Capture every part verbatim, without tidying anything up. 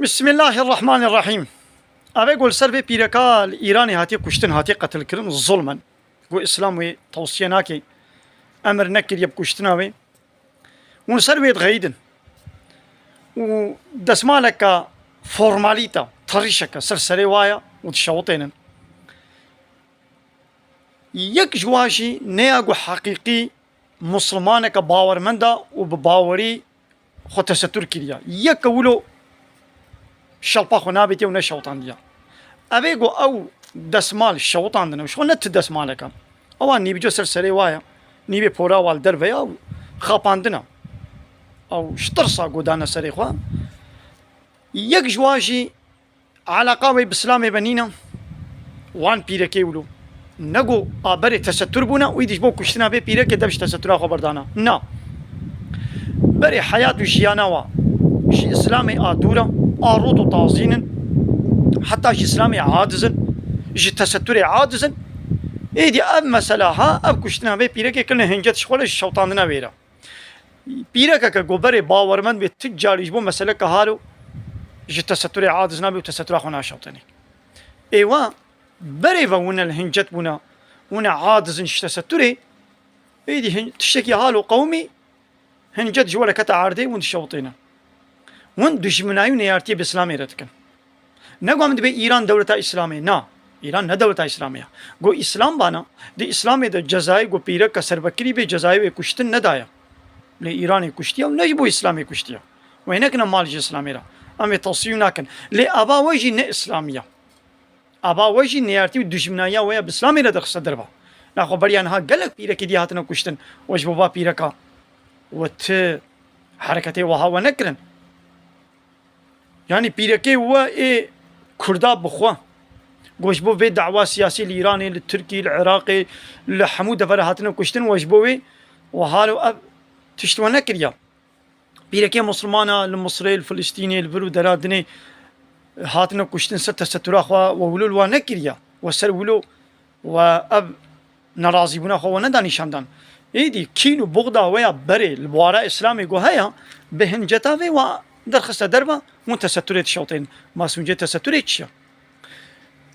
Bismillahirrahmanirrahîm. Eve ku li ser vê pîreka li Îranê hatiye kuştin, hatiye qetilkirin, zulmen. Ku Îslam wê tewsiye nake, emir nekiriye bi kuştina wê. Hûn li ser wê dixeyidin. Û desmaleke formalîte, terîşeke ser serê wa ye û dişewitênin. Yek ji wa jî ne ya ku heqîqî Muslimaneke bawermend e û bi bawerî xwe tesetur kiriye. Yeke wilo şelpa xwe nabêtiye û neşewtandiye. Ev ê ku ew desmal şewitandine û ji xwe ne ti desmalek e. Ewa nîvco ser serê wa ye. Nîvê pora wa li derve ye û xapandine. Ew ji tirsa ku dane serê xwe. Yek ji wa jî Eleqa wê bi Îslamê ve nîne. Wan pîrekê wilo. Ne ku a berê tesetur bûne û îdî ji bo kuştina vê pîrekê dev ji tesetura xwe berdana. Na. Berê heyat û jiyana wa ji Îslamê a dûr e, a rût û tazîn in. Heta ji Îslamê aciz in, ji teseturê aciz in. Êdî ev mesela ha, ev kuştina vê pîrekê kirine hincet ji xwe re, ji şewtandina wê re. Pîrekeke ku berê bawermend bê, tu carî ji bo meseleke halo ji teseturê aciz nabe û tesetura xwe naşewtêne. Ê wa berê ve wine li hincet bûne, wine aciz in ji teseturê, êdî hin-, tiştekî halo qewimî hincet ji we re kete erdê, win dişewtêne. Win dijminayî û neyartiyê bi Îslamê re dikin. Ne ku em dibê Îran dewleta Îslamê. Na. Îran ne dewleta Îslamê ye. Ku Îslam bana, di Îslamê de cezayê ku pîreka serbekirî bê, cezayê wê kuştin nedaye. Lê Îranê kuştiye û ne ji bo Îslamê kuştiye. Wê nekine mal ji Îslamê re. Em ê tewsî nakin. Lê ava we jî ne Îslamî ye. Ava we jî neyartî û dijminayiya we ya bi Îslamê re derxiste derve. Naxwe beriya niha gelek pîrekî dî hatine kuştin. We ji bo va pîreka we ti hereketê wiha we nekirin. Yanî pîrekê we ê Kurda bi xwe, ku ji bo vê dawa siyasî li Îranê, li Tirkî, li Iraqê, li hemû devera hatine kuştin, we ji bo wê we halo ev tişt we nekiriya. Pîrekê Muslimana li Misirê, li Filistînê, li vir û dera dinê hatine kuştin, ser tesetura xwe we wilo li wa nekiriya. We ser wilo we ev nerazîbûna xwe we neda nîşandan. Êdî kîn û buxda we ya berê li bawara Îslamê ku heye, bi hinceta vê we derxiste derve, hûn teseturê dişewtên. Ma sûncê teseturê çi ye?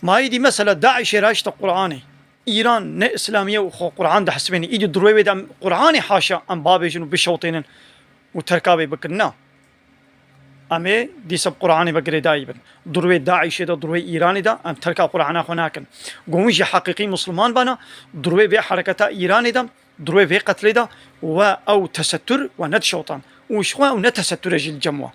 Ma êdî mesela DAIŞê raşte Qur'anê. Îran ne Îslamî ye û xwe Qur'an dihesibêne. Êdî durwê wê de em Qur'anê haşa em babêjin û bişewtênin û terka wê bikin. Na. Em ê dîsa bi Qur'anê ve girêdayî bin. Durwê DAIŞê de, durwê Îranê de em terka Qur'ana xwe nakin. Ku hûn jî heqîqî Musliman bana, durwê vê hereketa Îranê de, durwê vê qetlê de we ew tesetur we nedişewtan. Û ji xwe ew ne tesetur e jî li cem we.